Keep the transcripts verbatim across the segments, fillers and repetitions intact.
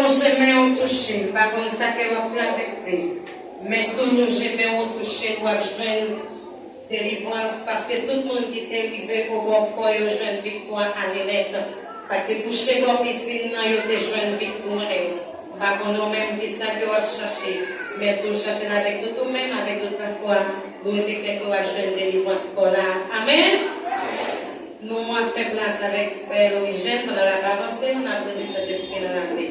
Lonje men w touche m, m pa konn sa ke w ap travèse, men si w lonje men w touche m, w ap jwenn delivrans, paske tout moun ki te rive obò kò yo jwenn viktwa ale nèt. Sa k te kouche bò pisin nan, yo te jwenn viktwa. M pa konn ou menm ki sa ke w ap chache, men si w chache l avèk tout ou menm, avèk tout lafwa, nou rete klè ke w ap jwenn delivrans pa w la. Amèn! Nou, mwen ap fè plas avèk frè Lorijèn pandan l ap avanse, ann aplodi Sentespri nan lape.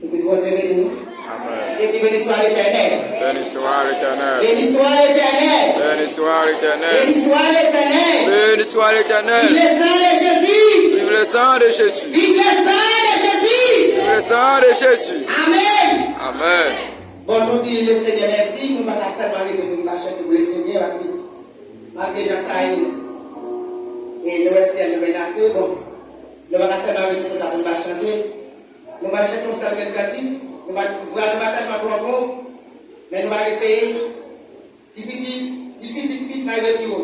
Legliz, Bondye beni nou. Amèn. Epi, béni soit l'Éternel. Béni soit l'Éternel. Béni soit l'Éternel. Béni soit l'Éternel. Béni soit l'Éternel. Béni soit l'Éternel. Vive le sang de Jésus. Vive le sang de Jésus. Vive le sang de Jésus. Vive le sang de Jésus. Amèn. Amèn. Bon, nou di Lesenyè mèsi, nou pa ka sèlman rete pou nou pa chante pou Lesenyè, paske malgre jan sa ye, e nou wè syèl nou menase, bon, nou pa ka sèlman rete konsa pou nou pa chante. Nou pral chante yon sèl grenn kantik, nou pa, vwa nou pa tèlman bon, bon, men nou pral eseye. Ti piti, ti piti, ti piti, n a rive pi wo.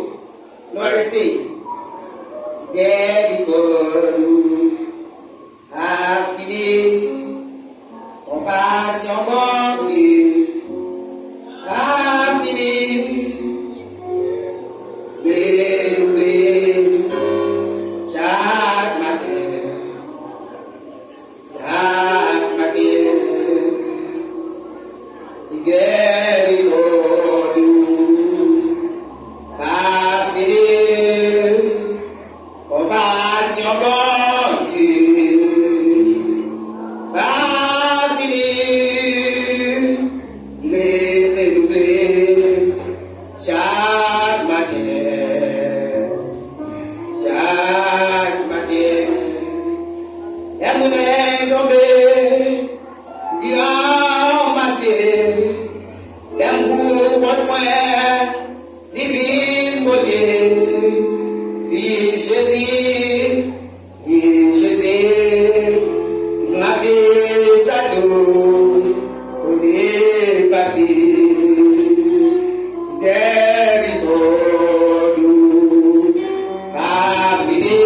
Nou pral eseye. Mizèrikòd ou pa fini, konpasyon Bondye pa fini, renouvle chak maten. Chak maten, mizèrikòd ou pa fini, konpasyon Bondye pa fini, li renouvle chak maten, chak maten. Lè mwen tonbe, li ranmase. Lè m gou kont mwen, li vin kote. Viv Jezi, viv Jezi, m ap desann tou kote l pase. Mizèrikòd ou pa fini,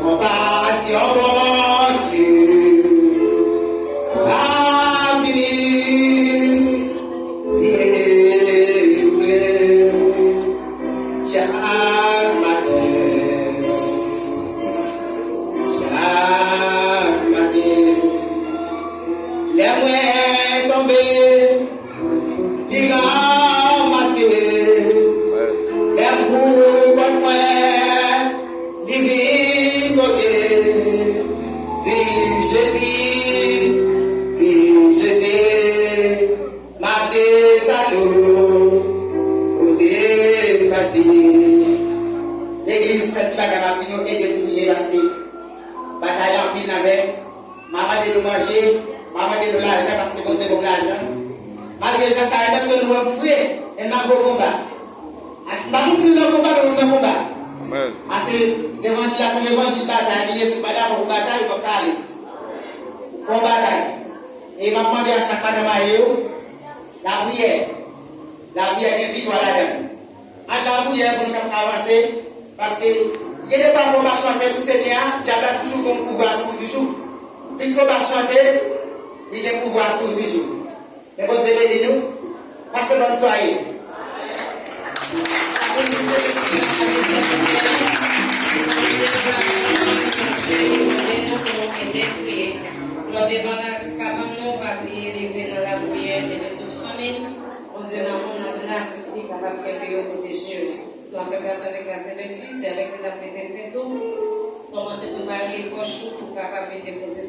konpasyon Bondye pa fini, li renouvle chak maten, chak maten. Lè mwen tonbe, li ranmase. Lè m gou kont mwen, li vin kote. Viv Jezi, viv Jezi, m ap desann tou kote l pase. Legliz, sèt ti bagay m ap di nou, ede m priye, paske batay la anpil nan men. M a mande nou manje, m a mande nou lajan, paske Bondye ban m lajan. Malgre jan sa ye, mwen twouve nou wè m fre, men m nan gwo konba. As-, m pa moun ki nan konba, men nou nan konba. Amèn. Paske levanjil la se yon levanjil batay li ye, si w pa dakò pou batay, ou p ap ka ale. Fò w batay. E m ap mande a chak madanm maye yo, lapriyè. Lapriyè gen viktwa ladan l. Ann lapriyè pou nou kab avanse, paske gen de pafwa w pa chante pou Senyè a, dyab la toujou gen yon pouvwa sou ou toujou. Piske w pa chante, li gen pouvwa sou ou toujou. Men Bondye beni nou, pase bòn sware. Lò devan la, kabann nou, pa bliye leve nan lapriyè, leve tout fanmi. Bondye nan moun nan gras, li kapab kenbe yo, pwoteje yo. Nou ap fè gras avèk gras envèti, se avèk li n ap mete l tou. Kòmanse prepare pòch ou pou w kapab vin depoze